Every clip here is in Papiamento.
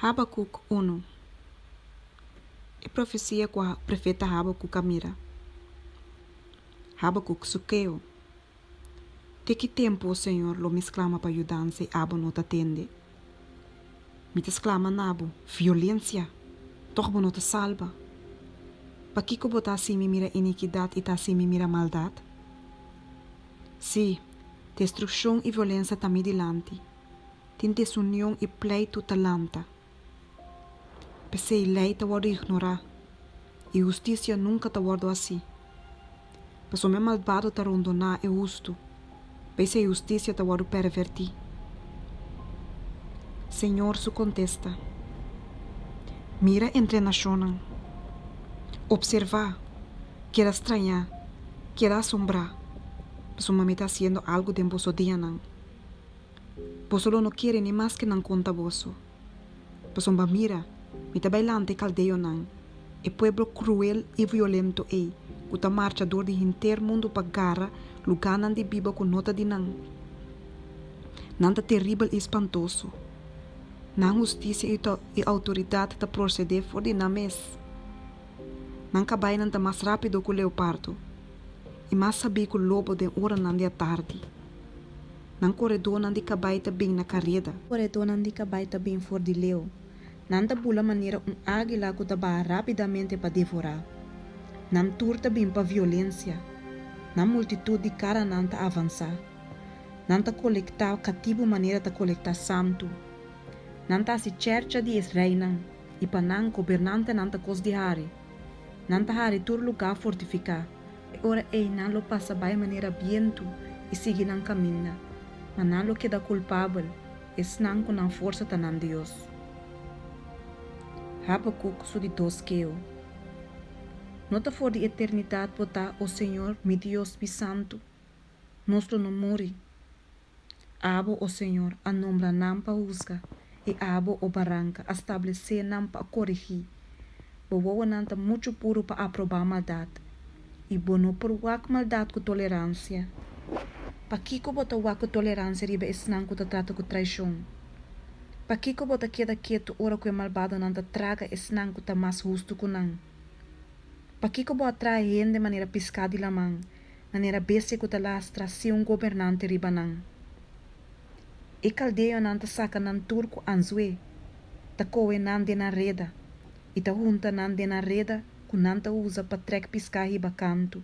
Habakuk unu. E profesia ku profeta Habakuk a mira. Habakuk su keho. Te ki tempu, o Señor, lo mi sklama pa yudansa i abo no ta tende? Mi ta sklama na bo, Violensia! Tòg bo no ta salba. Pakiko bo ta hasi mi mira inikidat i ta hasi mi mira maldat? Sí, destrukshon i violensia ta mi dilanti. Tin desunion i pleitu ta lanta. P'esei lei ta wòrdu ignorá i hustisia nunka ta wòrdu hasí. Pasobra e malbado ta rondoná e hustu, p'esei hustisia ta wòrdu pèrvèrtí. Señor su kontesta, Mira entre nashonnan, opservá, keda strañá, keda asombrá, pasobra mi ta hasiendo algu den boso dianan. Boso lo no kere ni maske nan konta boso. Pasobra mira, mi ta bai lanta e kaldeonan, e pueblo kruel i violento ei, ku ta marcha dor di henter mundu pa gara lugánan di biba ku no ta di nan. Nan ta teribel i spantoso. Nan hustisia i outoridat ta prosedé for di nan mes. Nan kabainan ta mas rápido ku leopardo i mas sabí ku lobo den oranan di atardi. Nan koredónan di kabai ta bin na kareda. Koredónan di kabai ta bin for di leu. Nan ta bula manera un águila ku ta baha rápidamente pa devorá. Nan tur ta bin pa violensia. Nan multitut di karanan ta avansá. Nan ta kolektá katibu manera ta kolektá santu. Nan ta hasi chèrcha di e reinan, i pa nan, gobernantenan ta kos di hari. Nan ta hari tur lugá fortifiká. E ora ei nan lo pasa bai manera bientu i sigui nan kaminda, ma nan lo keda kulpabel, esnan ku nan forsa ta nan dios. Habakuk su di dos keo. No ta for di eternidat bo ta, o Señor, mi Dios, mi Santu. Nos lo no muri. Abo, o Señor, a nombra nan pa husga, i abo, o Baranka, a stablesé nan pa korigí. Bo wowonan ta muchu puru pa aprobá maldat, i bo no por wak maldat ku toleransia. Pakiko bo ta wak ku toleransia riba esnan ku ta trata ku traishon? Pakiko bo ta keda ketu ora ku e malbadonan ta traga esnan ku ta mas hustu ku nan? Pakiko bo a traha hende manera piská di laman, manera bestia ku ta lastra sin un gobernante riba nan? E kaldeonan ta saka nan tur ku anzué, ta kohe nan den nan reda, i ta hunta nan den nan reda ku nan ta usa pa trèk piská hiba kantu.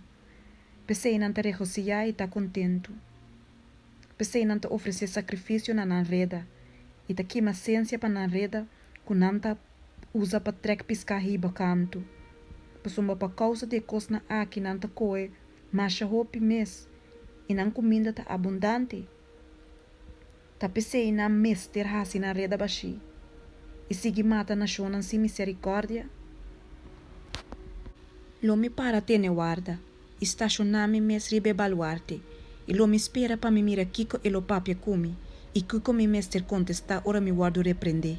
P'esei nan ta regosihá i ta kontentu. P'esei nan ta ofresé sakrifisio na nan reda, i ta kima sensia pa nan reda ku nan ta usa pa trèk piská hiba kantu. Pasobra pa kousa di e kosnan aki nan ta kohe masha hopi mes, i nan kuminda ta abundante. Ta p'esei nan mester hasi nan reda bashí i sigui mata nashonnan sin miserikòrdia? Lo mi para tene warda i stashoná mi mes riba e baluarte, i lo mi spera pa mi mira kiko e lo papia ku mi i kiko mi mester kontestá ora mi wòrdu reprendé.